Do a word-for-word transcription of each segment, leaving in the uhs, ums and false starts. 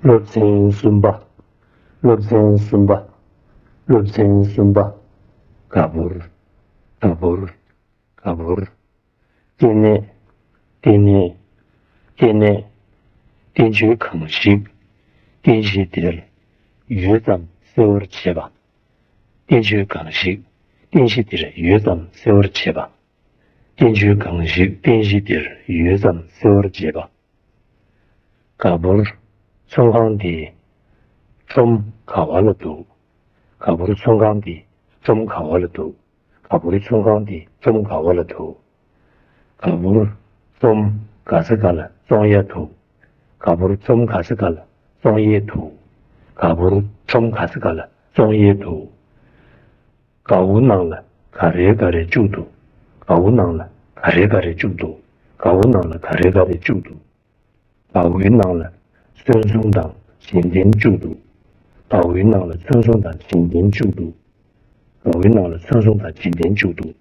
སློབ་ཚན་གསུམ་པ། སློབ་ཚན་གསུམ་པ། སློབ་ཚན་གསུམ་པ། ག་བུར། ག་བུར། ག་བུར། ལྟེ་གནས། ལྟེ་གནས། ལྟེ་གནས། བསྟན་བཅོས་གང་ཞིག་རྟེན་གཞི་དེར་ཡོད་ཙམ་གསལ་བར་བྱེད་པ། བསྟན་བཅོས་གང་ཞིག་རྟེན་གཞི་དེར་ཡོད་ཙམ་གསལ་བར་བྱེད་པ། བསྟན་བཅོས་གང་ཞིག་རྟེན་གཞི་དེར་ཡོད་ཙམ་གསལ་བར་བྱེད་པ། ག་བུར། ཚོང་ཁང་འདི་ཁྲོམ་ག་བ་ལ་འདུག་ག་བུར། ཚོང་ཁང་འདི་ཁྲོམ་ག་བ་ལ་འདུག་ག་བུར། ཚོང་ཁང་འདི་ཁྲོམ་ག་བ་ལ་འདུག་ག་བུར། ཁྲོམ་ག་ས་ག་ལ་བཙོང་ཡས་འདུག་ག་བུར། ཁྲོམ་ག་ས་ག་ལ་བཙོང་ཡས་འདུག་ག་བུར། ཁྲོམ་ག་ས་ག་ལ་བཙོང་ཡས་འདུག་གའུ་ནང་ལ་ག་རེ་ག་རེ་བཅུག་འདུག་གའུ་ནང་ལ་ག་རེ་ག་རེ་བཅུག་འདུག་གའུ་ནང་ལ་ག་རེ་ག་རེ་བཅུག་འདུག་གའུའི་ནང་ལ་སོན་གསུམ་དང་གཞན་ལྡན་བཅུག་འདུག་གའུའི་ནང་ལ་སོན་གསུམ་དང་གཞན་ལྡན་བཅུག་འདུག་གའུའི་ནང་ལ་སོན་གསུམ་དང་གཞན་ལྡན་བཅུག་འདུག་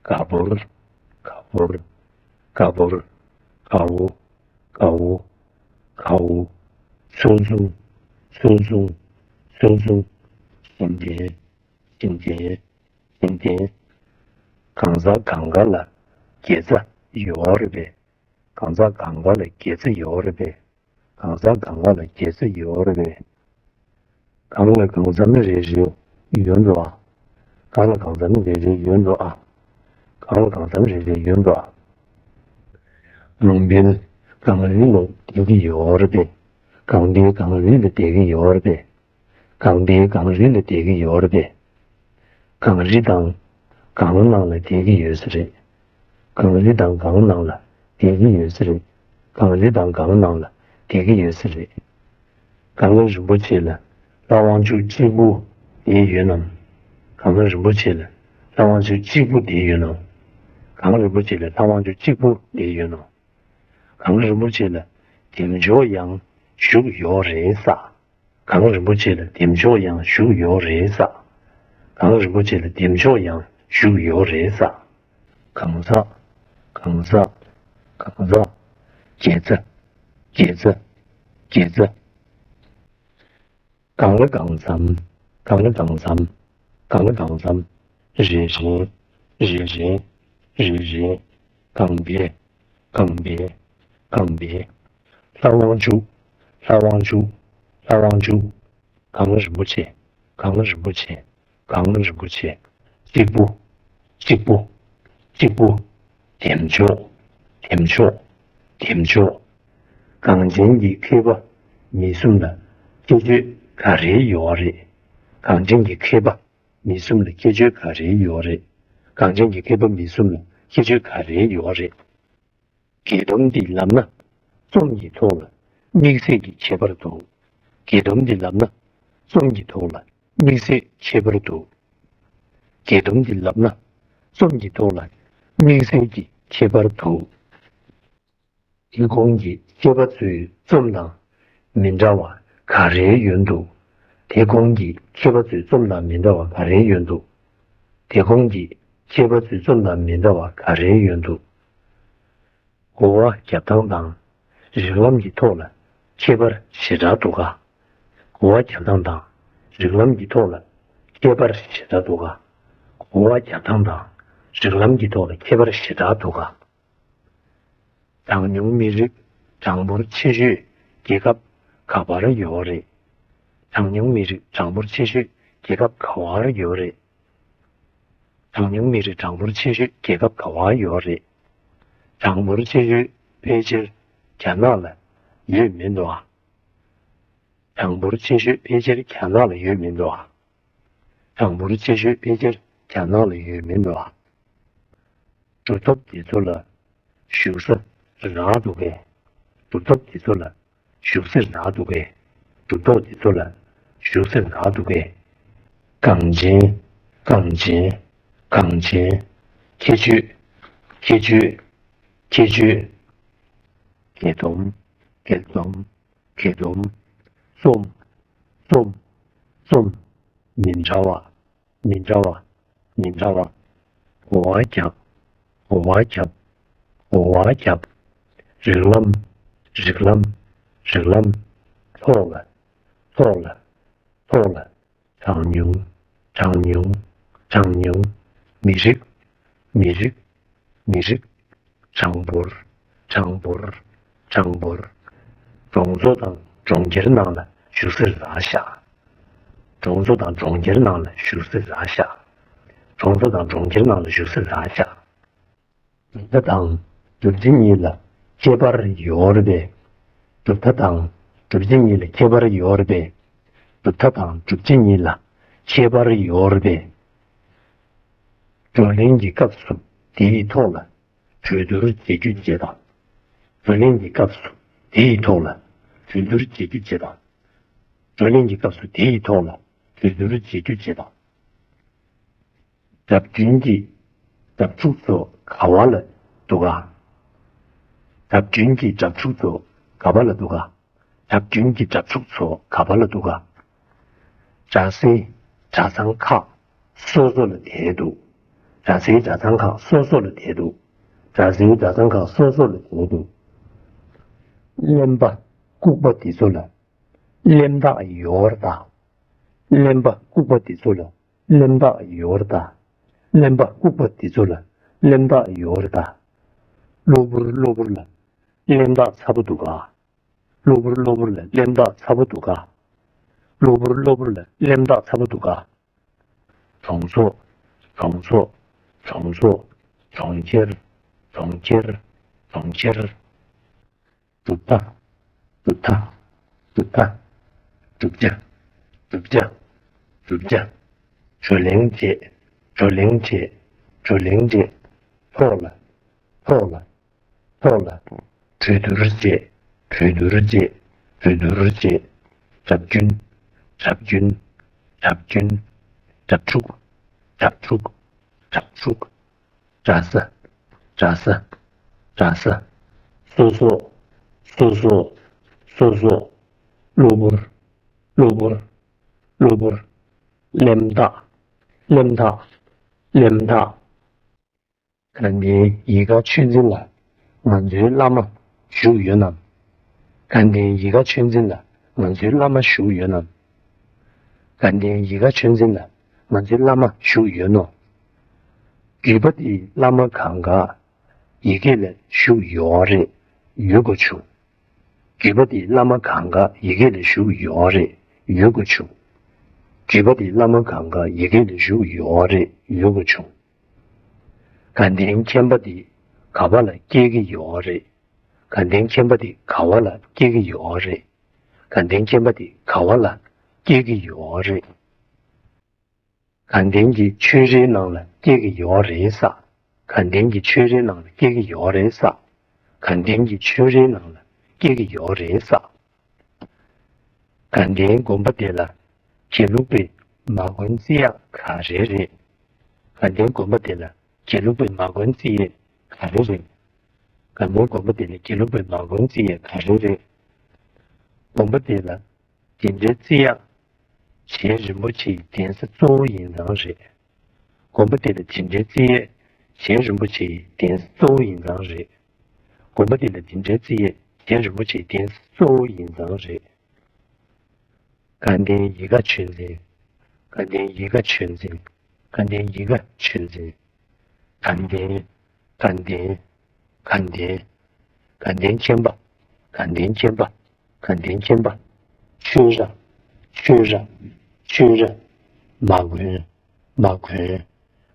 ག་བུར། ག་བུར། ག་བུར། གའུ། གའུ། གའུ། སོན་གསུམ། སོན་གསུམ། སོན་གསུམ། གཞན་ལྡན། གཞན་ལྡན། གཞན་ལྡན། གང་ཟག་གང་ག་ལ་དགེ་རྩ་ཡོད་རེད་པས། གང་ཟག་གང་ག་ལ་དགེ་རྩ་ཡོད་རེད་པས། གང་ཟག་གང་ག་ལ་དགེ་རྩ་ཡོད་རེད་པས། གང་ལ་གང་འཚམ་རེ་རེ་ཡོད་འགྲོ་ཨ། གང་ལ་གང་འཚམ་རེ་རེ་ཡོད་འགྲོ་ཨ། གང་ལ་གང་འཚམ་རེ་རེ་ཡོད་འགྲོ་ཨ། གང་འདི་གངས་རི་ལ་བསྡད་ཀྱི་ཡོད་རེད་པས། གང་འདི་གངས་རི་ལ་བསྡད་ཀྱི་ཡོད་རེད་པས། གང་འདི་གངས་རི་ལ་བསྡད་ཀྱི་ཡོད་རེད་པས། གངས་རི་དང་གངས་ནང་ལ་བསྡད་ཀྱི་ཡོད་ས་རེད། གངས་རི་དང་གངས་ནང་ལ་བསྡད་ཀྱི་ཡོད་ས་རེད། གངས་རི་དང་གངས་ནང་ལ་བསྡད་ཀྱི་ཡོད་ས་རེད། གངས་རིན་པོ་ཆེ་ལ་ལྷ་དབང་ཕྱུག་གཅིག་པུ་བསྡད་ཡོད་ནམ། གངས་རིན་པོ་ཆེ་ལ་ལྷ་དབང་ཕྱུག་གཅིག་པུ་བསྡད་ཡོད་ནམ། གངས་རིན་པོ་ཆེ་ལ་ལྷ་དབང་ཕྱུག་གཅིག་པུ་བསྡད་ཡོད་ནམ། གངས་རིན་པོ་ཆེ་ལ་བདེ་མཆོག་ཡང་བཞུགས་ཡོད་རེད་ས། གངས་རིན་པོ་ཆེ་ལ་བདེ་མཆོག་ཡང་བཞུགས་ཡོད་རེད་ས། གངས་རིན་པོ་ཆེ་ལ་བདེ་མཆོག་ཡང་བཞུགས་ཡོད་རེད་ས། གང་ཟག་གང་ཟག་གང་ཟག་དགེ་རྩ། དགེ་རྩ། དགེ་རྩ། གང་ལ་གང་འཚམ། གང་ལ་གང་འཚམ། གང་ལ་གང་འཚམ། རེ་རེ། རེ་རེ། རེ་རེ། གང་བས། གང་བས། གང་བས། ལྷ་དབང་ཕྱུག་ལྷ་དབང་ཕྱུག་ལྷ་དབང་ཕྱུག་གངས་རིན་པོ་ཆེ། གངས་རིན་པོ་ཆེ། གངས་རིན་པོ་ཆེ། གཅིག་པུ། གཅིག་པུ། གཅིག་པུ། བདེ་མཆོག་བདེ་མཆོག་བདེ་མཆོག་གངས་ཅན་གྱི་མཁས་པ་མི་གསུམ་ལ་ཁྱད་ཆོས་ག་རེ་ཡོད་རེད། གངས་ཅན་གྱི་མཁས་པ་མི་གསུམ་ལ་ཁྱད་ཆོས་ག་རེ་ཡོད་རེད། གངས་ཅན་གྱི་མཁས་པ་མི་གསུམ་ལ་ཁྱད་ཆོས་ག་རེ་ཡོད་རེད། དགེ་སྡོམ་འདི་ལབ་ན་རྩོམ་གྱི་ཐོག་ལ་དམིགས་བསལ་གྱི་ཁྱད་པར་འདུག་དགེ་སྡོམ་འདི་ལབ་ན་རྩོམ་གྱི་ཐོག་ལ་དམིགས་བསལ་ཁྱད་པར་འདུག་དགེ་སྡོམ་འདི་ལབ་ན་རྩོམ་གྱི་ཐོག་ལ་དམིགས་བསལ་གྱི་ཁྱད་པར་འདུག་དེ་གོང་གི་མཁས་པ་ཚོའི་རྩོམ་དང་མི་འདྲ་བ་ག་རེ་ཡོད་འདུག་དེ་གོང་གི་མཁས་པ་ཚོའི་རྩོམ་དང་མི་འདྲ་བ་ག་རེ་ཡོད་འདུག་དེ་གོང་གི་མཁས་པ་ཚོའི་རྩོམ་དང་མི་འདྲ་བ་ག་རེ་ཡོད་འདུག་གོ་བ་རྒྱབ་སྟངས་དང་རིགས་ལམ་གྱི་ཐོག་ལ་ཁྱད་པར་ཞེ་དྲག་འདུག་ག་གོ་བ་རྒྱབ་སྟངས་དང་རིགས་ལམ་གྱི་ཐོག་ལ་ཁྱད་པར་ཞེ་དྲག་འདུག་ག་གོ་བ་རྒྱབ་སྟངས་དང་རིགས་ལམ་གྱི་ཐོག་ལ་ཁྱད་པར་ཞེ་དྲག་འདུག་ག་གྲངས་ཉུང་མི་རིགས་གྲངས་འབོར་ཆེ་ཤོས་རྒྱལ་ཁབ་ག་པར་ཡོད་རེད། གྲངས་ཉུང་མི་རིགས་གྲངས་འབོར་ཆེ་ཤོས་རྒྱལ་ཁབ་ག་པར་ཡོད་རེད། གྲངས་ཉུང་མི་རིགས་གྲངས་འབོར་ཆེ་ཤོས་རྒྱལ་ཁབ་ག་པར་ཡོད་རེད། གྲངས་འབོར་ཆེ་ཤོས་ཕལ་ཆེར་རྒྱ་ནག་ལ་ཡོད་མི་འདུག་ཨ། གྲངས་འབོར་ཆེ་ཤོས་ཕལ་ཆེར་རྒྱ་ནག་ལ་ཡོད་མི་འདུག་ཨ། གྲངས་འབོར་ཆེ་ཤོས་ཕལ་ཆེར་རྒྱ་ནག་ལ་ཡོད་མི་འདུག་ཨ། གྲུབ་ཐོབ་དེ་ཚོ་ལ་བཞུགས་ས་རག་འདུག་གས། གྲུབ་ཐོབ་དེ་ཚོ་ལ་བཞུགས་ས་རག་འདུག་གས། གྲུབ་ཐོབ་དེ་ཚོ་ལ་བཞུགས་ས་རག་འདུག་གས། གངས་ཅན། གངས་ཅན། གངས་ཅན། ཁྱད་ཆོས། ཁྱད་ཆོས། ཁྱད་ཆོས། དགེ་སྡོམ། དགེ་སྡོམ། དགེ་སྡོམ། རྩོམ། རྩོམ། རྩོམ། མི་འདྲ་བ། མི་འདྲ་བ། མི་འདྲ་བ། གོ་བ་རྒྱབ། གོ་བ་རྒྱབ། གོ་བ་རྒྱབ། རིགས་ལམ། རིགས་ལམ། རིགས་ལམ། ལྷོག་ལ། ལྷོག་ལ། ལྷོག་ལ། གྲངས་ཉུང་། གྲངས་ཉུང་། གྲངས་ཉུང་། མི་རིགས། མི་རིགས། མི་རིགས། གྲངས་འབོར། གྲངས་འབོར། གྲངས་འབོར། གྲོང་ཚོ་དང་གྲོང་ཁྱེར་ནང་ལ་བཞུགས་སའི་ར་ཤག་གྲོང་ཚོ་དང་གྲོང་ཁྱེར་ནང་ལ་བཞུགས་སའི་ར་ཤག་གྲོང་ཚོ་དང་གྲོང་ཁྱེར་ནང་ལ་བཞུགས་སའི་ར་ཤག་གྲུབ་མཐའ་དང་གྲུབ་ཆ་གཉིས་ལ་ཁྱད་པར་ཡོད་རེད་པས། གྲུབ་མཐའ་དང་གྲུབ་ཆ་གཉིས་ལ་ཁྱད་པར་ཡོད་རེད་པས། གྲུབ་མཐའ་དང་གྲུབ་ཆ་གཉིས་ལ་ཁྱད་པར་ཡོད་རེད་པས། བགྲོ་གླེང་གི་སྐབས་སུ་དེའི་ཐོག་ལ་གྲོས་བསྡུར་བྱེད་རྒྱུ་བཅས་དང་། བགྲོ་གླེང་གི་སྐབས་སུ་དེའི་ཐོག་ལ་གྲོས་བསྡུར་བྱེད་རྒྱུ་བཅས་དང་། བགྲོ་གླེང་གི་སྐབས་སུ་དེའི་ཐོག་ལ་གྲོས་བསྡུར་བྱེད་རྒྱུ་བཅས་དང་། གྲྭ་བཙུན་གྱི་གྲྭ་ཕྲུག་ཚོ་ག་བ་ལ་འདུག་ག་གྲྭ་བཙུན་གྱི་གྲྭ་ཕྲུག་ཚོ་ག་བ་ལ་འདུག་ག་གྲྭ་བཙུན་གྱི་གྲྭ་ཕྲུག་ཚོ་ག་བ་ལ་འདུག་ག་གྲྭ་སའི་གྲྭ་ཚང་ཁག་སོ་སོ་ལ་བསྡད་འདུག་གྲྭ་སའི་གྲྭ་ཚང་ཁག་སོ་སོ་ལ་བསྡད་འདུག་གྲྭ་སའི་གྲྭ་ཚང་ཁག་སོ་སོ་ལ་བསྡད་འདུག་གླེན་པ་ལྐུགས་པ་འདི་ཚོ་ལ་གླེན་རྟགས་ཡོད་རེད་ད། གླེན་པ་ལྐུགས་པ་འདི་ཚོ་ལ་གླེན་རྟགས་ཡོད་རེད་ད། གླེན་པ་ལྐུགས་པ་འདི་ཚོ་ལ་གླེན་རྟགས་ཡོད་རེད་ད། གློ་བུར་གློ་བུར་ལ་གླེན་རྟགས་ཚ་པོ་འདུག་ག་གློ་བུར་གློ་བུར་ལ་གླེན་རྟགས་ཚ་པོ་འདུག་ག་གློ་བུར་གློ་བུར་ལ་གླེན་རྟགས་ཚ་པོ་འདུག་ག་གྲོང་ཚོ། གྲོང་ཚོ། གྲོང་ཚོ། གྲོང་ཁྱེར། གྲོང་ཁྱེར། གྲོང་ཁྱེར། གྲུབ་མཐའ། གྲུབ་མཐའ། གྲུབ་མཐའ། གྲུབ་ཆ། གྲུབ་ཆ། གྲུབ་ཆ། བགྲོ་གླེང་བྱེད། བགྲོ་གླེང་བྱེད། བགྲོ་གླེང་བྱེད། ལྷོག་ལ། ལྷོག་ལ། ལྷོག་ལ། གྲོས་བསྡུར་བྱེད། གྲོས་བསྡུར་བྱེད། གྲོས་བསྡུར་བྱེད། གྲྭ་བཙུན། གྲྭ་བཙུན། གྲྭ་བཙུན། གྲྭ་ཕྲུག་གྲྭ་ཕྲུག་གྲྭ་ཕྲུག་གྲྭ་ས། གྲྭ་ས། གྲྭ་ས། སོ་སོ། སོ་སོ། སོ་སོ། གློ་བུར། གློ་བུར། གློ་བུར། གླེན་རྟགས། གླེན་རྟགས། གླེན་རྟགས། དགའ་ལྡན་ཡིད་དགའ་ཆོས་འཛིན་ལགས། ང་ཚོའི་བླ་མ་བཞུགས་ཡོད་ནམ། དགའ་ལྡན་ཡིད་དགའ་ཆོས་འཛིན་ལགས། ང་ཚོའི་བླ་མ་བཞུགས་ཡོད་ནམ། དགའ་ལྡན་ཡིད་དགའ་ཆོས་འཛིན་ལགས། ང་ཚོའི་བླ་མ་བཞུགས་ཡོད་ནོ། བརྒྱུད་པ་འདིའི་བླ་མ་གང་ག་ཡི་གེ་ལ་བཞུགས་ཡོད་རེད། ཡོད་དགོས་བྱུང་། བརྒྱུད་པ་འདིའི་བླ་མ་གང་ག་ཡི་གེ་ལ་བཞུགས་ཡོད་རེད། ཡོད་དགོས་བྱུང་། བརྒྱུད་པ་འདིའི་བླ་མ་གང་ག་ཡི་གེ་ལ་བཞུགས་ཡོད་རེད། ཡོད་དགོས་བྱུང་། དགའ་ལྡན་མཁྱེན་པ་འདི་ག་བ་ལ་སྐྱེ་གི་ཡོད་རེད། དགའ་ལྡན་མཁྱེན་པ་འདི་ག་བ་ལ་སྐྱེ་གི་ཡོད་རེད། དགའ་ལྡན་མཁྱེན་པ་འདི་ག་བ་ལ་སྐྱེ་གི་ཡོད་རེད། དགའ་ལྡན་གྱི་ཆོས་རའི་ནང་ལ་སྐྱེ་གི་ཡོད་རེད་ས། དགའ་ལྡན་གྱི་ཆོས་རའི་ནང་ལ་སྐྱེ་གི་ཡོད་རེད་ས། དགའ་ལྡན་གྱི་ཆོས་རའི་ནང་ལ་སྐྱེ་གི་ཡོད་རེད་ས། དགའ་ལྡན་དགོན་པ་དེ་ལ་དགེ་ལུགས་པའི་མ་དགོན་རྩི་ཡག་ག་རེ་རེད། དགའ་ལྡན་དགོན་པ་དེ་ལ་དགེ་ལུགས་པའི་མ་དགོན་རྩི་ཡས་ག་རེ་རེད། དགའ་ལྡན་དགོན་པ་དེ་ལ་དགེ་ལུགས་པའི་མ་དགོན་རྩི་ཡས་ག་རེ་རེད། དགོན་པ་དེ་ལ་དེ་འདྲའི་རྩི་ཡག་རྗེ་རིན་པོ་ཆེའི་གདན་ས་གཙོ་བོ་ཡིན་ཙང་རེད། དགོན་པ་དེ་ལ་དེ་འདྲའི་རྩི་ཡག་རྗེ་རིན་པོ་ཆེའི་གདན་ས་གཙོ་བོ་ཡིན་ཙང་རེད། དགོན་པ་དེ་ལ་དེ་འདྲའི་རྩི་ཡག་རྗེ་རིན་པོ་ཆེའི་གདན་ས་གཙོ་བོ་ཡིན་ཙང་རེད། དགའ་ལྡན་ཡིད་དགའ་ཆོས་འཛིན། དགའ་ལྡན་ཡིད་དགའ་ཆོས་འཛིན། དགའ་ལྡན་ཡིད་དགའ་ཆོས་འཛིན། དགའ་ལྡན། དགའ་ལྡན། དགའ་ལྡན། དགའ་ལྡན་མཁྱེན་པ། དགའ་ལྡན་མཁྱེན་པ། དགའ་ལྡན་མཁྱེན་པ། ཆོས་ར། ཆོས་ར། ཆོས་ར། མ་དགོན། མ་དགོན།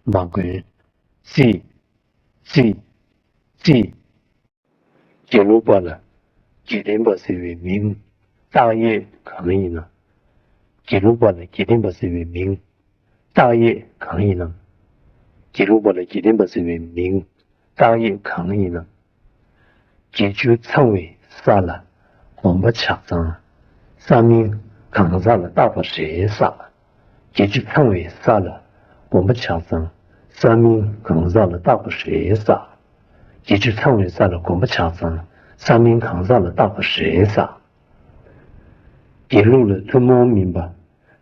མ་དགོན། རྩིས། རྩིས། རྩིས། དགེ་ལུགས་པ་ལ་དགེ་ལྡན་པ་ཟེར་བའི་མིང་བཏགས་ཡས་གང་ཡིན་ནམ། དགེ་ལུགས་པ་ལ་དགེ་ལྡན་པ་ཟེར་བའི་མིང་བཏགས་ཡས་གང་ཡིན་ནམ། དགེ་ལུགས་པ་ལ་དགེ་ལྡན་པ་ཟེར་བའི་མིང་བཏགས་ཡས་གང་ཡིན་ནམ། དགེ་བཅུ་ཚང་བའི་ས་ལ་དགོན་པ་ཆགས་ཙང་ས་མིང་གང་ཟག་ལ་བཏགས་པ་རེད་ས། དགེ་བཅུ་ཚང་བའི་ས་ལ་དགོན་པ་ཆགས་ཙང་ས་མིང་གང་ཟག་ལ་བཏགས་པ་རེད་ས། དགེ་བཅུ་ཚང་བའི་ས་ལ་དགོན་པ་ཆགས་ཙང་ས་མིང་གང་ཟག་ལ་བཏགས་པ་རེད་ས། དགེ་ལུགས་ལ་ཐུན་མོང་མིན་པ་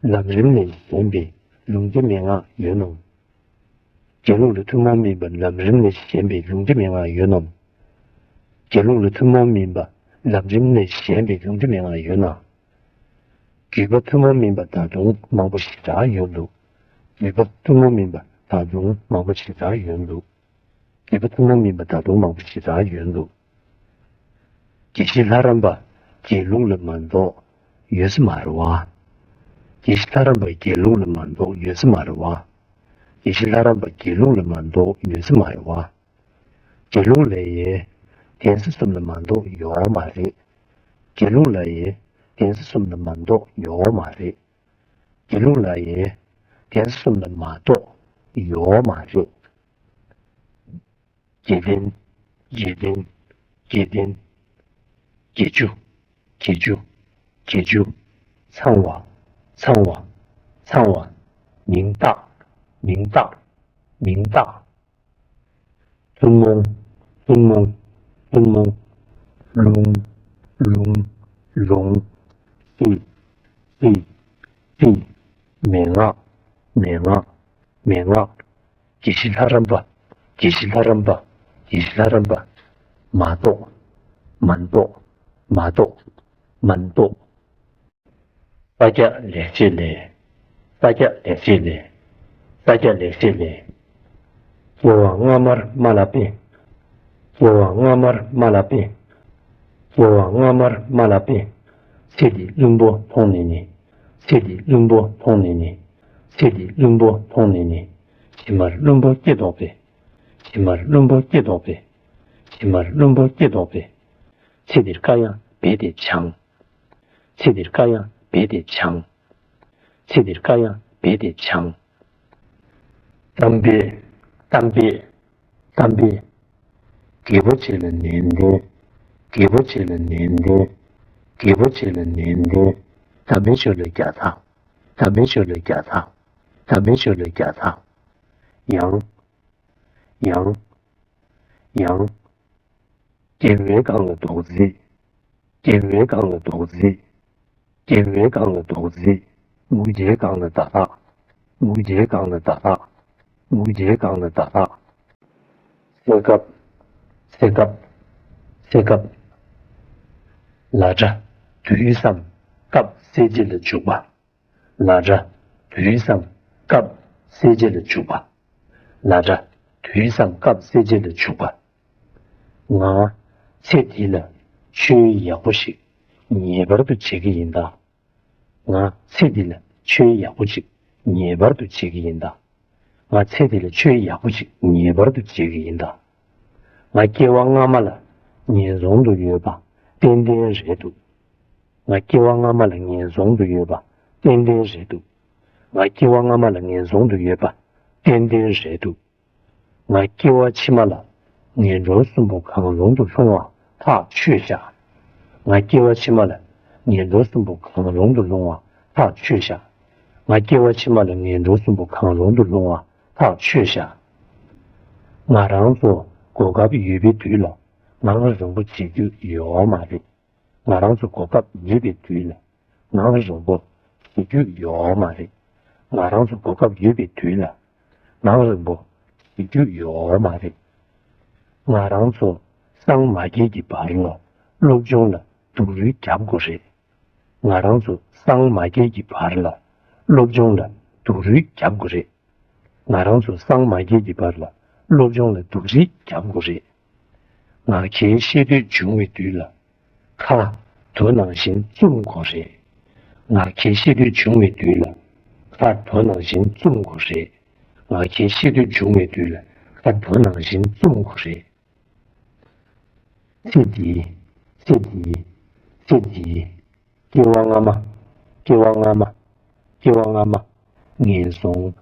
ལམ་རིམ་ལས་གཞན་པའི་ལུང་སྡེ་མན་ངག་ཡོད་ནོ། དགེ་ལུགས་ལ་ཐུན་མོང་མིན་པ་ལམ་རིམ་ལས་གཞན་པའི་ལུང་སྡེ་མན་ངག་ཡོད་ནོ། དགེ་ལུགས་ལ་ཐུན་མོང་མིན་པ་ ལམ་རིམ་ནས་གཞན་པའི་ཡོངས་གྲུབ་མན་ངག་ཡོད་ན། བརྒྱུད་པ་ཐུན་མོང་མིན་པ་ད་དུང་མང་པོ་ཞེ་དྲག་ཡོད་འདུག་བརྒྱུད་པ་ཐུན་མོང་མིན་པ་ད་དུང་མང་པོ་ཞེ་དྲག་ཡོད་འདུག་བརྒྱུད་པ་ཐུན་མོང་མིན་པ་ད་དུང་མང་པོ་ཞེ་དྲག་ཡོད་འདུག་དགེ་བཤེས་ལྷ་རམས་པ་དགེ་ལུགས་ལ་མ་གཏོགས་ཡོད་ས་མ་རེད་བ། དགེ་བཤེས་ལྷ་རམས་པ་དགེ་ལུགས་ལ་མ་གཏོགས་ཡོད་ས་མ་རེད་བ། དགེ་བཤེས་ལྷ་རམས་པ་དགེ་ལུགས་ལ་མ་གཏོགས་ཡོད་ས་མ་རེད་བ། དགེ་ལུགས་ལ་ཡང་གདན་ས་གསུམ་ལ་མ་གཏོགས་ཡོད་མ་རེད། དགེ་ལུགས་ལ་ཡང་གདན་ས་གསུམ་ལ་མ་གཏོགས་ཡོད་མ་རེད། དགེ་ལུགས་ལ་ཡང་གདན་ས་གསུམ་ལ་མ་གཏོགས་ཡོད་མ་རེད། དགེ་ལྡན། དགེ་ལྡན། དགེ་ལྡན། དགེ་བཅུ། དགེ་བཅུ། དགེ་བཅུ། ཚངས་པ། ཚངས་པ། ཚངས་པ། མིང་བཏགས། མིང་བཏགས། མིང་བཏགས། ཐུན་མོང་། ཐུན་མོང་། ཐུན་མོང་། རླུང་། རླུང་། རླུང་། ཚིག་ཚིག་ཚིག་མན་ངག་མན་ངག་མན་ངག་དགེ་བཤེས་ལྷ་རམས་པ། དགེ་བཤེས་ལྷ་རམས་པ། དགེ་བཤེས་ལྷ་རམས་པ། མ་གཏོགས། མ་གཏོགས། མ་གཏོགས། མ་གཏོགས། ས་སྐྱ་ལེགས་བཤད་ལས། ས་སྐྱ་ལེགས་བཤད་ལས། ས་སྐྱ་ལེགས་བཤད་ལས། སྐྱེ་བ་སྔ་མར་མ་བསླབས་པས། སྐྱེ་བ་སྔ་མར་མ་བསླབས་པས། སྐྱེ་བ་སྔ་མར་མ་བསླབས་པས། ཚེ་འདི་བླུན་པོ་མཐོང་ནས་ནི། ཚེ་འདི་བླུན་པོ་མཐོང་ནས་ནི། ཚེ་འདི་བླུན་པོ་མཐོང་ནས་ནི། ཕྱི་མར་བླུན་པོ་སྐྱེ་དོགས་པས། ཕྱི་མར་བླུན་པོ་སྐྱེ་དོགས་པས། ཕྱི་མར་བླུན་པོ་སྐྱེ་དོགས་པས། ཚེ་འདིར་དཀའ་ཡང་རྦད་དེ་བྱང་། ཚེ་འདིར་དཀའ་ཡང་རྦད་དེ་བྱང་། ཚེ་འདིར་དཀའ་ཡང་རྦད་དེ་བྱང་། གཏམ་དཔེ། གཏམ་དཔེ། གཏམ་དཔེ། རྒད་པོ་བྱེད་ལ་ནན་ཏན། རྒད་པོ་བྱེད་ལ་ནན་ཏན། རྒད་པོ་བྱེད་ལ་ནན་ཏན། གཏམ་དཔེའི་ཆོས་ལ་རྒྱགས་ཐག་གཏམ་དཔེའི་ཆོས་ལ་རྒྱགས་ཐག་གཏམ་དཔེའི་ཆོས་ལ་རྒྱགས་ཐག་ཡང་། ཡང་། ཡང་། སྐྱེ་བོའི་སྒང་ལ་རྡོག་རྫིས། སྐྱེ་བོའི་སྒང་ལ་རྡོག་རྫིས། སྐྱེ་བོའི་སྒང་ལ་རྡོག་རྫིས། ངུ་སྐྱེའི་སྒང་ལ་བརྡ་དག་ངུ་སྐྱེའི་སྒང་ལ་བརྡ་དག་ངུ་སྐྱེའི་སྒང་ལ་བརྡ་དག་ཚེ་སྐབས། ཚེ་སྐབས། ཚེ་སྐབས། ལ་སྒྲ། དུས་སམ། སྐབས་གསལ་བྱེད་ལ་འཇུག་པ། ལ་སྒྲ། དུས་སམ། སྐབས་གསལ་བྱེད་ལ་འཇུག་པ། ལ་སྒྲ། དུས་སམ། སྐབས་གསལ་བྱེད་ལ་འཇུག་པ། ང་། ཚེ་འདི་ལ་ཆོས་ཡག་པོ་ཞིག་ངེས་པར་དུ་བྱེད་ཀྱི་ཡིན་ད། ང་ཚེ་འདི་ལ་ཆོས་ཡག་པོ་ཞིག་ངེས་པར་དུ་བྱེད་ཀྱི་ཡིན་ད། ང་ཚེ་འདི་ལ་ཆོས་ཡག་པོ་ཞིག་ངེས་པར་དུ་བྱེད་ཀྱི་ཡིན་ད། ང་སྐྱེ་བ་སྔ་མ་ལ་ངན་སོང་དུ་ཡོད་པ་ཏན་ཏན་རེད་འདུག་ང་སྐྱེ་བ་སྔ་མ་ལ་ངན་སོང་དུ་ཡོད་པ་ཏན་ཏན་རེད་འདུག་ང་སྐྱེ་བ་སྔ་མ་ལ་ངན་སོང་དུ་ཡོད་པ་ཏན་ཏན་རེད་འདུག་ང་སྐྱེ་བ་ཕྱི་མ་ལ་ངན་འགྲོ་གསུམ་པོ་གང་རུང་དུ་ལྷུང་བ་ཐག་ཆོད་བཞག་ང་སྐྱེ་བ་ཕྱི་མ་ལ་ངན་འགྲོ་གསུམ་པོ་གང་རུང་དུ་ལྷུང་བ་ཐག་ཆོད་བཞག་ང་སྐྱེ་བ་ཕྱི་མ་ལ་ངན་འགྲོ་གསུམ་པོ་གང་རུང་དུ་ལྷུང་བ་ཐག་ཆོད་བཞག་ང་རང་ཚོ་གོ་སྐབས་ཡོད་པའི་དུས་ལ་ངང་རིང་པོ་བྱེད་རྒྱུ་ཡོད་མ་རེད། ང་རང་ཚོ་གོ་སྐབས་ཡོད་པའི་དུས་ལ་ངང་རིང་པོ་བྱེད་རྒྱུ་ཡོད་མ་རེད། ང་རང་ཚོ་གོ་སྐབས་ཡོད་པའི་དུས་ལ་ངང་རིང་པོ་བྱེད་རྒྱུ་ཡོད་མ་རེད། ང་རང་ཚོ་སངས་མ་རྒྱས་ཀྱི་བར་ལ་སློབ་སྦྱོང་ལ་སྡུག་རུས་རྒྱབ་དགོས་རེད། ང་རང་ཚོ་སངས་མ་རྒྱས་ཀྱི་བར་ལ་སློབ་སྦྱོང་ལ་སྡུག་རུས་རྒྱབ་དགོས་རེད། ང་རང་ཚོ་སངས་མ་རྒྱས་ཀྱི་བར་ལ་སློབ་སྦྱོང་ལ་སྡུག་རུས་རྒྱབ་དགོས་རེད། ངག་འཁྱལ་ཤེས་འདོད་འབྱུང་བའི་དུས་ལ། ཁ་རྡོ་ནང་བཞིན་བཙུམ་དགོས་རེད། ངག་འཁྱལ་ཤེས་འདོད་འབྱུང་བའི་དུས་ལ། ཁ་རྡོ་ནང་བཞིན་བཙུམ་དགོས་རེད། ངག་འཁྱལ་ཤེས་འདོད་འབྱུང་བའི་དུས་ལ་ཁ་རྡོ་ནང་བཞིན་བཙུམ་དགོས་རེད། ཚེ་འདིའི། ཚེ་འདིའི། ཚེ་འདིའི། སྐྱེ་བ་སྔ་མ། སྐྱེ་བ་སྔ་མ། སྐྱེ་བ་སྔ་མ། ངན་སོང་།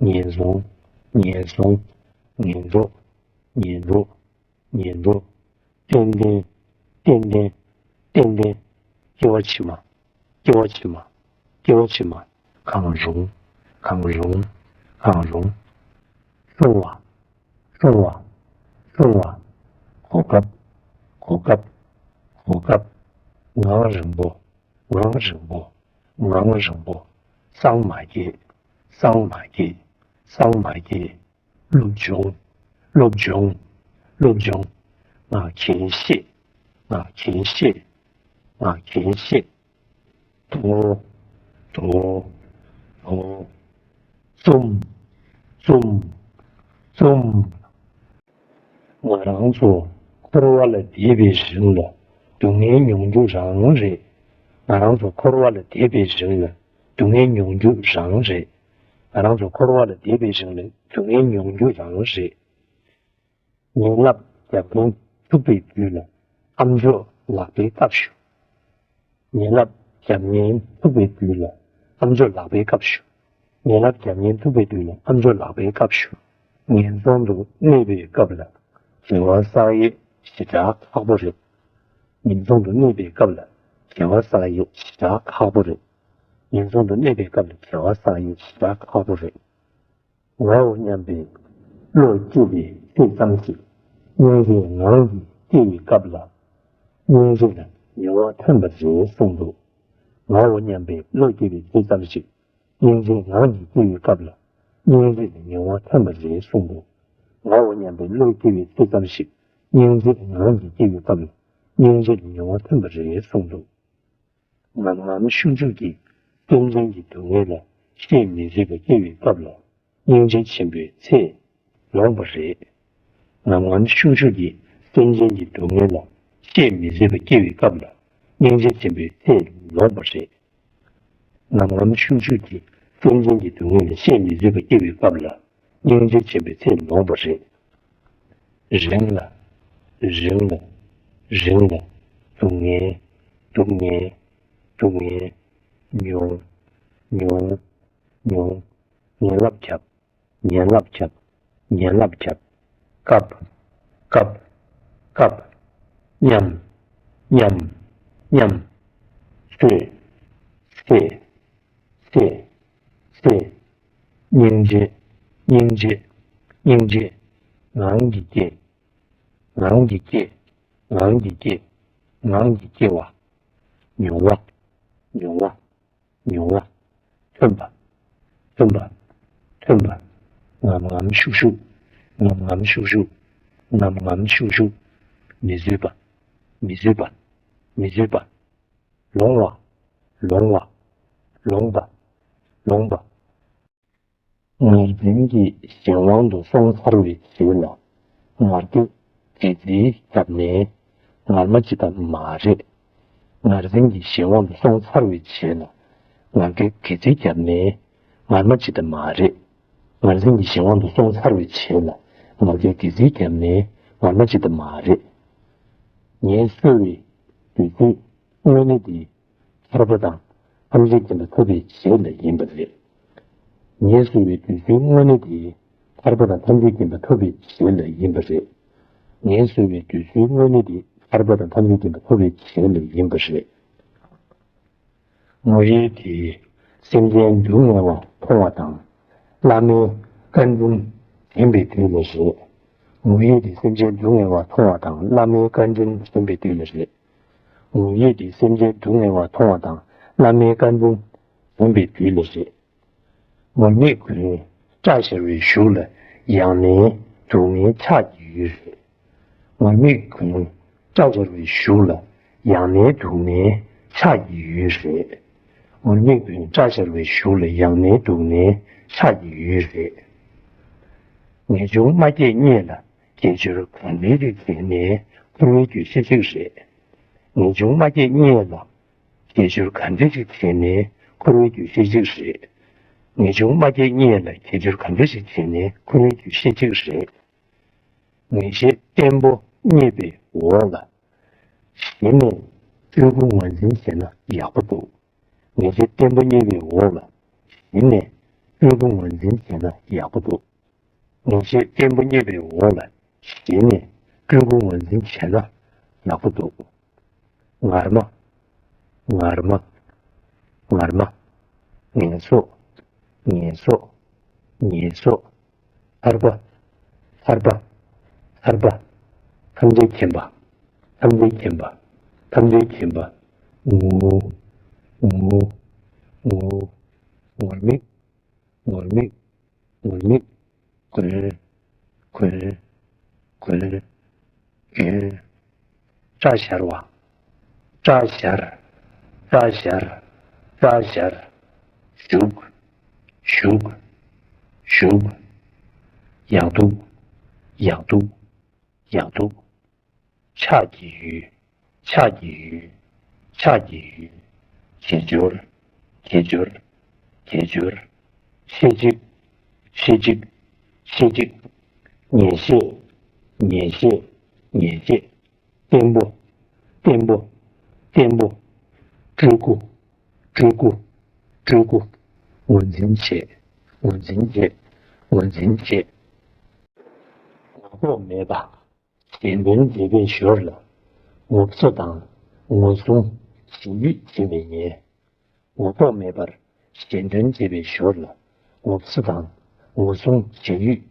ངན་སོང་། ངན་སོང་། ངན་འགྲོ། ངན་འགྲོ། ངན་འགྲོ། ཏན་ཏན། ཏན་ཏན། ཏན་ཏན། སྐྱེ་བ་ཕྱི་མ། སྐྱེ་བ་ཕྱི་མ། སྐྱེ་བ་ཕྱི་མ། གང་རུང་། གང་རུང་། གང་རུང་། སྲུང་བ། སྲུང་བ། སྲུང་བ། གོ་སྐབས། གོ་སྐབས། གོ་སྐབས། ངང་རིང་པོ། ངང་རིང་པོ། ངང་རིང་པོ། སངས་མ་རྒྱས། སངས་མ་རྒྱས། སངས་མ་རྒྱས། སློབ་སྦྱོང་། སློབ་སྦྱོང་། སློབ་སྦྱོང་། ངག་འཁྱལ་ཤེས། ངག་འཁྱལ་ཤེས། ང་རྒྱལ་ཆེ། དོ། དོ། དོ། བཙུམ། བཙུམ། བཙུམ། ང་རང་ཚོ་འཁོར་བ་ལ་འདས་པའི་རིང་ལ་སྡུག་བསྔལ་མྱོང་རྒྱུ་རང་རེད། ང་རང་ཚོ་འཁོར་བ་ལ་འདས་པའི་རིང་ལ་སྡུག་བསྔལ་མྱོང་རྒྱུ་རང་རེད། ང་རང་ཚོ་འཁོར་བ་ལ་འདས་པའི་རིང་ལ་སྡུག་བསྔལ་མྱོང་རྒྱུ་རང་རེད། ཉིན་རླབས་རྒྱབ་ཉིན་འཁྱུག་པའི་དུས་ལ་ཨ་མཆོག་ལག་པའི་སྐབས་ཞུ། ཉིན་རླབས་རྒྱབ་ཉིན་འཁྱུག་པའི་དུས་ལ་ཨ་མཆོག་ལག་པའི་སྐབས་ཞུ། ཉིན་རླབས་རྒྱབ་ཉིན་འཁྱུག་པའི་དུས་ལ་ཨ་མཆོག་ལག་པའི་སྐབས་ཞུ། ངན་སོང་དུ་གནས་པའི་སྐབས་ལ་དགེ་བ་བསགས་ཡས་ཞེ་དྲག་ཁག་པོ་རེད། ངན་སོང་དུ་གནས་པའི་སྐབས་ལ་དགེ་བ་བསགས་ཡས་ཞེ་དྲག་ཁག་པོ་རེད། ངན་སོང་དུ་གནས་པའི་སྐབས་ལ་དགེ་བ་བསགས་ཡས་ཞེ་དྲག་ཁག་པོ་རེད། ངའོ་སྙམ་པའི་བློ་སྐྱེ་བའི་ཚེ་ཙམ་ཞིག་སྙིང་རྗེའི་ངང་གིས་སྐྱེ་བའི་སྐབས་ལ། སྙིང་རྗེ་ལ་ངལ་བ་ཐོན་པ་རེད་གསུངས་འདུག་ངའོ་སྙམ་པའི་བློ་སྐྱེ་བའི་ཚེ་ཙམ་ཞིག་སྙིང་རྗེའི་ངང་གིས་སྐྱེ་བའི་སྐབས་ལ། སྙིང་རྗེ་ལ་ངལ་བ་ཐོན་པ་རེད་གསུངས་འདུག་ངའོ་སྙམ་པའི་བློ་སྐྱེ་བའི་ཚེ་ཙམ་ཞིག་སྙིང་རྗེའི་ངང་གིས་སྐྱེ་བའི་སྐབས་ལ། སྙིང་རྗེ་ལ་ངལ་བ་ཐོན་པ་རེད་གསུངས་འདུག་ངམ་ངམ་ཤུག་ཤུག་གིས་སེམས་ཅན་གྱི་སྡུག་བསྔལ་ལ་བཤད་མི་རིགས་པ་སྐྱེ་བའི་སྐབས་ལ། སྙིང་རྗེ་ཆེན་པོའི་ཚེ་ལོངས་པ་རེད། ངམ་ངམ་ཤུག་ཤུག་གིས་སེམས་ཅན་གྱི་སྡུག་བསྔལ་ལ་བཤད་མི་རིགས་པ་སྐྱེ་བའི་སྐབས་ལ། སྙིང་རྗེ་ཆེན་པོའི་ཚེ་ལོངས་པ་རེད། ངམ་ངམ་ཤུག་ཤུག་གིས་སེམས་ཅན་གྱི་སྡུག་བསྔལ་ལ་བཤད་མི་རིགས་པ་སྐྱེ་བའི་སྐབས་ལ། སྙིང་རྗེ་ཆེན་པོའི་ཚེ་ལོངས་པ་རེད། རིང་ལ། རིང་ལ། རིང་ལ། སྡུག་བསྔལ། སྡུག་བསྔལ། སྡུག་བསྔལ། ཉུང་། ཉུང་། ཉུང་། ཉིན་རླབས་ཁྱབ། ཉིན་རླབས་ཁྱབ། ཉིན་རླབས་ཁྱབ། སྐབས། སྐབས། སྐབས། མཉམ། མཉམ། མཉམ། ཚེ། ཚེ། ཚེ། ཚེ། སྙིང་རྗེ། སྙིང་རྗེ། སྙིང་རྗེ། ངང་གིས་སྐྱེ། ངང་གིས་སྐྱེ། ངང་གིས་སྐྱེ། ངང་གིས་སྐྱེ་བ། མྱོང་བ། མྱོང་བ། མྱོང་བ། ཐོན་པ། ཐོན་པ། ཐོན་པ། ངམ་ངམ་ཤུག་ཤུག་ངམ་ངམ་ཤུག་ཤུག་ངམ་ངམ་ཤུག་ཤུག་མི་བཟོད་པ། མི་བཟོད་པ། མི་བཟོད་པ། ལོང་བ། ལོང་བ། ལོང་བ། ལོང་བ། ངར་འཛིན་གྱི་གཞན་དབང་དུ་སོང་ཚར་བའི་རྗེས་ལ། ང་རྒྱལ་ག་ཚོད་བརྒྱབ་ནའི་ངར་མ་ཅི་ལྟ་མ་རེད། ངར་འཛིན་གྱི་གཞན་དབང་དུ་སོང་ཚར་བའི་རྗེས་ལ། ང་རྒྱལ་ག་ཚོད་བརྒྱབ་ནའི་ངར་མ་ཅི་ལྟ་མ་རེད། ངར་འཛིན་གྱི་གཞན་དབང་དུ་སོང་ཚར་བའི་རྗེས་ལ། ང་རྒྱལ་ག་ཚོད་བརྒྱབ་ནའི་ངར་མ་ཅི་ལྟ་མ་རེད། ངལ་གསོ་བའི་དུས་ཚོད་དངོས་གནས་དེ་ཐར་པ་དང་ཐམས་ཅད་མཁྱེན་པ་ཐོབ་པའི་རྗེས་ལ་ཡིན་པ་རེད། ངལ་གསོ་བའི་དུས་ཚོད་དངོས་གནས་དེ་ཐར་པ་དང་ཐམས་ཅད་མཁྱེན་པ་ཐོབ་པའི་རྗེས་ལ་ཡིན་པ་རེད། ངལ་གསོ་བའི་དུས་ཚོད་དངོས་གནས་དེ་ཐར་པ་དང་ཐམས་ཅད་མཁྱེན་པ་ཐོབ་པའི་རྗེས་ལ་ཡིན་པ་རེད། ངུ་ཡུལ་དེ་སེམས་ཅན་སྡུག་བསྔལ་བ་མཐོང་བ་དང་། བླ་མའི་བཀའ་དྲིན་དྲན་པའི་དུས་ལ་རེད། ངུ་ཡུལ་དེ་སེམས་ཅན་སྡུག་བསྔལ་བ་མཐོང་བ་དང་བླ་མའི་བཀའ་དྲིན་དྲན་པའི་དུས་ལ་རེད། ངུ་ཡུལ་དེ་སེམས་ཅན་སྡུག་བསྔལ་བ་མཐོང་བ་དང་བླ་མའི་བཀའ་དྲིན་དྲན་པའི་དུས་ལ་རེད། ངུར་སྨྲིག་གུན་སྐྲ་བཞར་བའི་གཞུག་ལ་ཡང་ནས་སྡུག་བསྔལ་ཆགས་ཀྱི་ཡོད་རེད། ངུར་སྨྲིག་གུན་སྐྲ་བཞར་བའི་གཞུག་ལ་ཡང་ནས་སྡུག་བསྔལ་ཆགས་ཀྱི་ཡོད་རེད། ངུར་སྨྲིག་གུན་སྐྲ་བཞར་བའི་གཞུག་ལ་ཡང་ནས་སྡུག་བསྔལ་ཆགས་ཀྱི་ཡོད་རེད། ངེས་འབྱུང་མ་སྐྱེས་གཉིས་ལ་དགེ་སྦྱོར་གང་འདྲ་ཞིག་བྱས་ནའི་འཁོར་བའི་རྒྱུ་ཤེས་གཅིག་རེད། ངེས་འབྱུང་མ་སྐྱེས་གཉིས་ལ་དགེ་སྦྱོར་གང་འདྲ་ཞིག་བྱས་ནའི་འཁོར་བའི་རྒྱུ་ཤེས་གཅིག་རེད། ངེས་འབྱུང་མ་སྐྱེས་གཉིས་ལ་དགེ་སྦྱོར་གང་འདྲ་ཞིག་བྱས་ནའི་འཁོར་བའི་རྒྱུ་ཤེས་གཅིག་རེད། ངེས་ཤེས་བརྟན་པོ་རྙེད་པའི་འོག་ལ། གཞི་ནས་སྤྲུལ་སྐུ་ངོས་འཛིན་བྱས་ན་ཡག་པོ་འདུག་ངེས་ཤེས་བརྟན་པོ་རྙེད་པའི་འོག་ལ། གཞི་ནས་སྤྲུལ་སྐུ་ངོས་འཛིན་བྱས་ན་ཡག་པོ་འདུག་ངེས་ཤེས་བརྟན་པོ་རྙེད་པའི་འོག་ལ་གཞི་ནས་སྤྲུལ་སྐུ་ངོས་འཛིན་བྱས་ན་ཡག་པོ་འདུག་ངར་མ། ངར་མ། ངར་མ། ངལ་གསོ། ངལ་གསོ། ངལ་གསོ། ཐར་པ། ཐར་པ། ཐར་པ། ཐམས་ཅད་མཁྱེན་པ། ཐམས་ཅད་མཁྱེན་པ། ཐམས་ཅད་མཁྱེན་པ། ངུ། ངུ། ངུ། ངུར་སྨྲིག་ངུར་སྨྲིག་ངུར་སྨྲིག་གུན། གུན། གུན། གུན། སྐྲ་བཞར་བ། སྐྲ་བཞར། སྐྲ་བཞར། སྐྲ་བཞར། བཞུགས། བཞུགས། བཞུགས། ཡག་སྡུག། ཡག་སྡུག། ཡག་སྡུག། ཕྱག་གི་ཡུལ། ཕྱག་གི་ཡུལ། ཕྱག་གི་ཡུལ། དགེ་སྦྱོར། དགེ་སྦྱོར། དགེ་སྦྱོར། ཤེས་བྱེད། ཤེས་བྱེད། ཤེས་བྱེད། ངེས་ཤེས། ངེས་ཤེས། ངེས་ཤེས། བརྟན་པོ། བརྟན་པོ། བརྟན་པོ། སྤྲུལ་སྐུ། སྤྲུལ་སྐུ། སྤྲུལ་སྐུ། ངོས་འཛིན་བྱེད། ངོས་འཛིན་བྱེད། ངོས་འཛིན་བྱེད། ངོ་ལྐོག་མེད་པ། གཞན་དོན་བྱེད་པའི་ཞོར་ལ་ངོ་སོ་དང་ངོ་སྲུང་ཞི་ཡུལ་བྱེད་མི་ཉན། ངོ་ལྐོག་མེད་པར་གཞན་དོན་བྱེད་པའི་ཞོར་ལ་ངོ་སོ་དང་ངོ་སྲུང་ཞི་ཡུལ་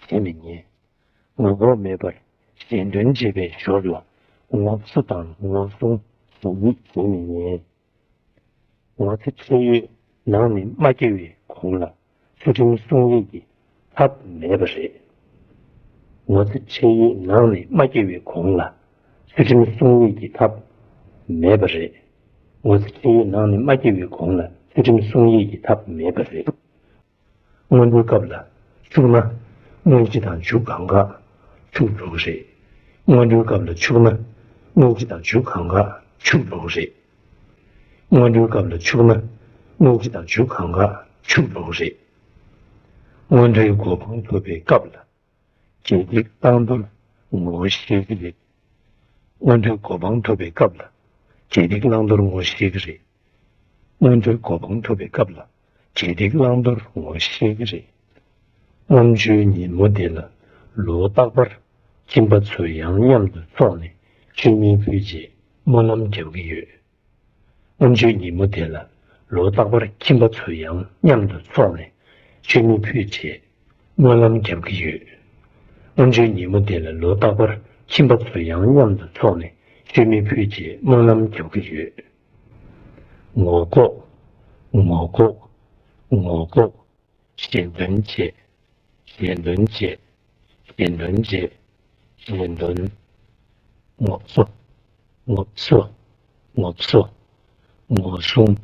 བྱེད་མི་ཉན། ངོ་ལྐོག་མེད་པར་གཞན་དོན་བྱེད་པའི་ཞོར་ལ་ངོ་སོ་དང་ངོ་སྲུང་ཞི་ཡུལ་བྱེད་མི་ཉན། ངོ་ཚ་ཁྲེལ་ཡོད་ནང་ནས་མ་སྐྱེ་བའི་གོང་ལ་ཚུལ་ཁྲིམས་སྲུང་ཡས་ཀྱི་ཐབས་མེད་པ་རེད། ངོ་ཚ་ཁྲེལ་ཡོད་ནང་ནས་མ་སྐྱེ་བའི་གོང་ལ་ཚུལ་ཁྲིམས་སྲུང་ཡས་ཀྱི་ཐབས་མེད་པ་རེད། ངོ་ཚ་ཁྲེལ་ཡོད་ནང་ནས་མ་སྐྱེ་བའི་གོང་ལ་ཚུལ་ཁྲིམས་སྲུང་ཡས་ཀྱི་ཐབས་མེད་པ་རེད། སྔོན་འགྲོའི་སྐབས་ལ་འཆུགས་ན་དངོས་གཞི་དང་རྒྱུ་གང་ག་འཆུག་འགྲོ་གི་རེད། སྔོན་འགྲོའི་སྐབས་ལ་འཆུགས་ན་དངོས་གཞི་དང་རྒྱུ་གང་ག་འཆུག་འགྲོ་གི་རེད། སྔོན་འགྲོའི་སྐབས་ལ་འཆུགས་ན་དངོས་གཞི་དང་རྒྱུ་གང་ག་འཆུག་འགྲོ་གི་རེད། སྔོན་འགྲོའི་གོ་འཕང་ཐོབ་པའི་སྐབས་ལ་དགེ་སྡིག་བླང་དོར་ངོ་ཤེས་ཀྱི་རེད། སྔོན་འགྲོའི་གོ་འཕང་ཐོབ་པའི་སྐབས་ལ་དགེ་སྡིག་བླང་དོར་ངོ་ཤེས་ཀྱི་རེད། སྔོན་འགྲོའི་གོ་འཕང་ཐོབ་པའི་སྐབས་ལ་དགེ་སྡིག་བླང་དོར་ངོ་ཤེས་ཀྱི་རེད། ལྔ་མཆོད་ཉིན་མོ་དེ་ལ་ལོ་རྟག་པར་ཁྱིམ་པ་ཚོ་ཡང་མཉམ་དུ་འཚོགས་ནས་མཆོད་མེ་ཕུལ་རྗེས་སྨོན་ལམ་རྒྱབ་ཀྱི་ཡོད། ལྔ་མཆོད་ཉིན་མོ་དེ་ལ་ལོ་རྟག་པར་ཁྱིམ་པ་ཚོ་ཡང་མཉམ་དུ་འཚོགས་ནས་མཆོད་མེ་ཕུལ་རྗེས་སྨོན་ལམ་རྒྱབ་ཀྱི་ཡོད། ལྔ་མཆོད་ཉིན་མོ་དེ་ལ་ལོ་རྟག་པར་ཁྱིམ་པ་ཚོ་ཡང་མཉམ་དུ་འཚོགས་ནས་མཆོད་མེ་ཕུལ་རྗེས་སྨོན་ལམ་རྒྱབ་ཀྱི་ཡོད། ངོ་ལྐོག་ངོ་ལྐོག་ངོ་ལྐོག་གཞན་དོན་བྱེད། གཞན་དོན་བྱེད། གཞན་དོན་བྱེད། གཞན་དོན། ངོ་སོ། ངོ་སོ། ངོ་སོ། ངོ་སྲུང་།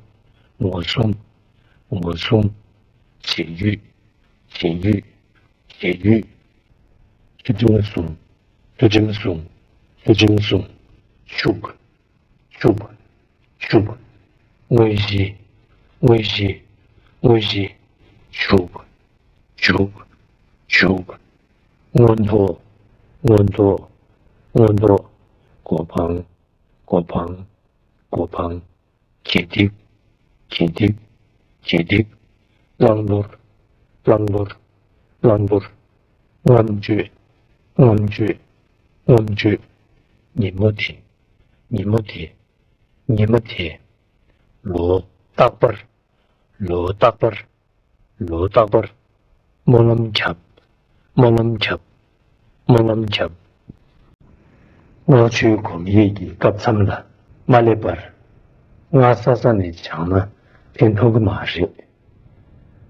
ངོ་སྲུང་། ངོ་སྲུང་། བྱེད་ཡུལ། བྱེད་ཡུལ། བྱེད་ཡུལ། ཚུལ་ཁྲིམས་སྲུང་། ཚུལ་ཁྲིམས་སྲུང་། ཚུལ་ཁྲིམས་སྲུང་། ཤུགས། ཤུགས། ཤུགས། དངོས་གཞི། དངོས་གཞི། དངོས་གཞི། ཞུགས། ཞུགས། ཞུགས། མངོན་མཐོ། མངོན་མཐོ། མངོན་མཐོ། གོ་འཕང་། གོ་འཕང་། གོ་འཕང་། དགེ་སྡིག་དགེ་སྡིག་དགེ་སྡིག་བླང་དོར། བླང་དོར། བླང་དོར། ལྔ་མཆོད། ལྔ་མཆོད། ལྔ་མཆོད། ཉིན་མོ་དེ། ཉིན་མོ་དེ། ཉིན་མོ་དེ། ལོ་རྟག་པར། ལོ་རྟག་པར། ལོ་རྟག་པར། སྨོན་ལམ་བརྒྱབ། སྨོན་ལམ་བརྒྱབ། སྨོན་ལམ་བརྒྱབ། སྔགས་ཆོས་སྒོམ་ཡས་ཀྱི་སྐབས་མཚམས་ལ་མ་སླེབས་པར། སྔ་ས་ས་ནས་སྦྱངས་ན་ཕན་ཐོགས་ཀྱི་མ་རེད།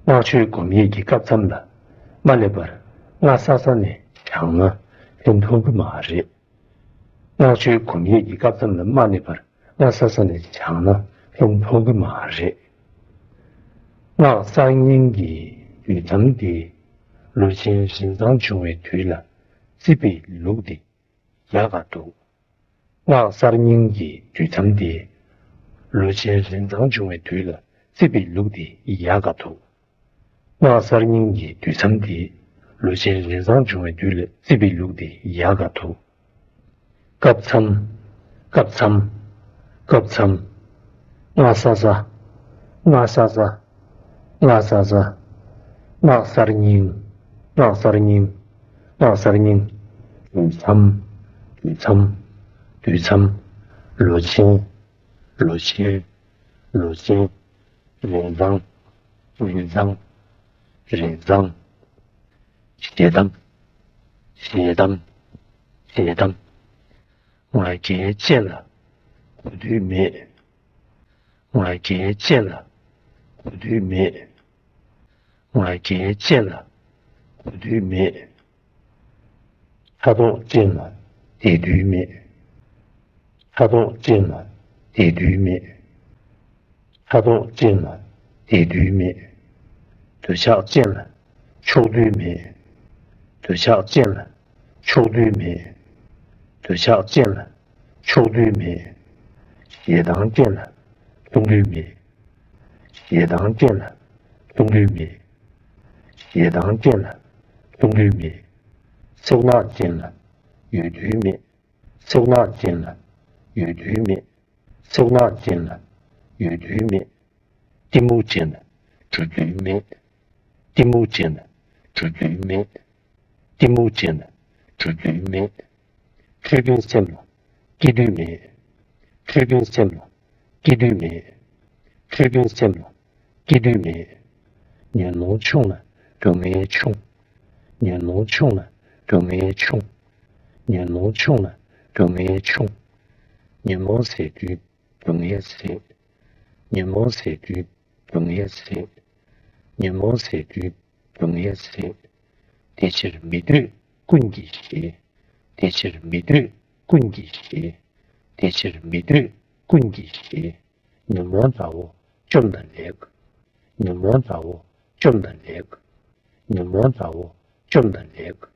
སྔགས་ཆོས་སྒོམ་ཡས་ཀྱི་སྐབས་མཚམས་ལ་མ་སླེབས་པར། སྔ་ས་ས་ནས་སྦྱངས་ན་ཕན་ཐོགས་ཀྱི་མ་རེད། སྔགས་ཆོས་སྒོམ་ཡས་ཀྱི་སྐབས་མཚམས་ལ་མ་སླེབས་པར། སྔ་ས་ས་ནས་སྦྱངས་ན་ཕན་ཐོགས་ཀྱི་མ་རེད། སྔགས་གསར་རྙིང་གི་དུས་མཚམས་དེ། ལོ་ཆེན་རིན་བཟང་བྱུང་བའི་དུས་ལ་བརྩི་བའི་ལུགས་དེ་ཡག་ག་འདུག་སྔགས་གསར་རྙིང་གི་དུས་མཚམས་དེ། ལོ་ཆེན་རིན་བཟང་བྱུང་བའི་དུས་ལ་བརྩི་བའི་ལུགས་དེ་ཡག་ག་འདུག་སྔགས་གསར་རྙིང་གི་དུས་མཚམས་དེ། ལོ་ཆེན་རིན་བཟང་བྱུང་བའི་དུས་ལ་བརྩི་བའི་ལུགས་དེ་ཡག་ག་འདུག་སྐབས་མཚམས། སྐབས་མཚམས། སྐབས་མཚམས། སྔ་ས་ས། སྔ་ས་ས། སྔ་ས་ས། སྔགས་གསར་རྙིང་། སྔགས་གསར་རྙིང་། སྔགས་གསར་རྙིང་། དུས་མཚམས། དུས་མཚམས། དུས་མཚམས། ལོ་ཆེན། ལོ་ཆེན། ལོ་ཆེན། རིན་བཟང་། རིན་བཟང་། རིན་བཟང་། ཞལ་གདམས། ཞལ་གདམས། ཞལ་གདམས། ང་རྒྱལ་ཅན་ལ་གོ་དུས་མེད། ང་རྒྱལ་ཅན་ལ་གོ་དུས་མེད། ང་རྒྱལ་ཅན་ལ་གོ་དུས་མེད། ཕྲག་དོག་ཅན་ལ་བསྡད་དུས་མེད། ཕྲག་དོག་ཅན་ལ་ བསྡད་དུས་མེད། ཕྲག་དོག་ཅན་ལ་བསྡད་དུས་མེད། འདོད་ཆགས་ཅན་ལ་ཕྱོགས་དུས་མེད། འདོད་ཆགས་ཅན་ལ་ཕྱོགས་དུས་མེད། འདོད་ཆགས་ཅན་ལ་ཕྱོགས་དུས་མེད། ཞེ་སྡང་ཅན་ལ་ལྟུང་དུས་མེད། ཞེ་སྡང་ཅན་ལ་ལྟུང་དུས་མེད། ཞེ་སྡང་ཅན་ལ་ལྟུང་དུས་མེད། སེར་སྣ་ཅན་ལ་ཡོད་དུས་མེད། སེར་སྣ་ཅན་ལ་ཡོད་དུས་མེད། སེར་སྣ་ཅན་ལ་ཡོད་དུས་མེད། གཏི་མུག་ཅན་ལ་གྲུབ་དུས་མེད། གཏི་མུག་ཅན་ལ་གྲུབ་དུས་མེད། གཏི་མུག་ཅན་ལ་གྲུབ་དུས་མེད། འཕྲོད་དཔོན་སེམས་ལ་སྐྱེ་དུས་མེད། འཕྲོད་དཔོན་སེམས་ལ་སྐྱེ་དུས་མེད། འཕྲོད་དཔོན་སེམས་ལ་སྐྱེ་དུས་མེད། ཉོན་མོངས་ཆུང་ལ་སྡུག་བསྔལ་ཆུང་། ཉོན་མོངས་ཆུང་ལ་སྡུག་བསྔལ་ཆུང་། ཉོན་མོངས་ཆུང་ལ་སྡུག་བསྔལ་ཆུང་། ཉོན་མོངས་ཟད་དུས་སྡུག་བསྔལ་ཟད། ཉོན་མོངས་ཟད་དུས་སྡུག་བསྔལ་ཟད། ཉོན་མོངས་ཟད་དུས་སྡུག་བསྔལ་ཟད། དེ་ཕྱིར་མི་འདོད་ཀུན་གྱི་གཞི། དེ་ཕྱིར་མི་འདོད་ཀུན་གྱི་གཞི། དེ་ཕྱིར་མི་འདོད་ཀུན་གྱི་གཞི། ཉོན་མོངས་དགྲ་བོ་བཅོམ་དང་ལེགས། ཉོན་མོངས་དགྲ་བོ་བཅོམ་དང་ལེགས། ཉོན་མོངས་དགྲ་བོ་བཅོམ་དང་ལེགས།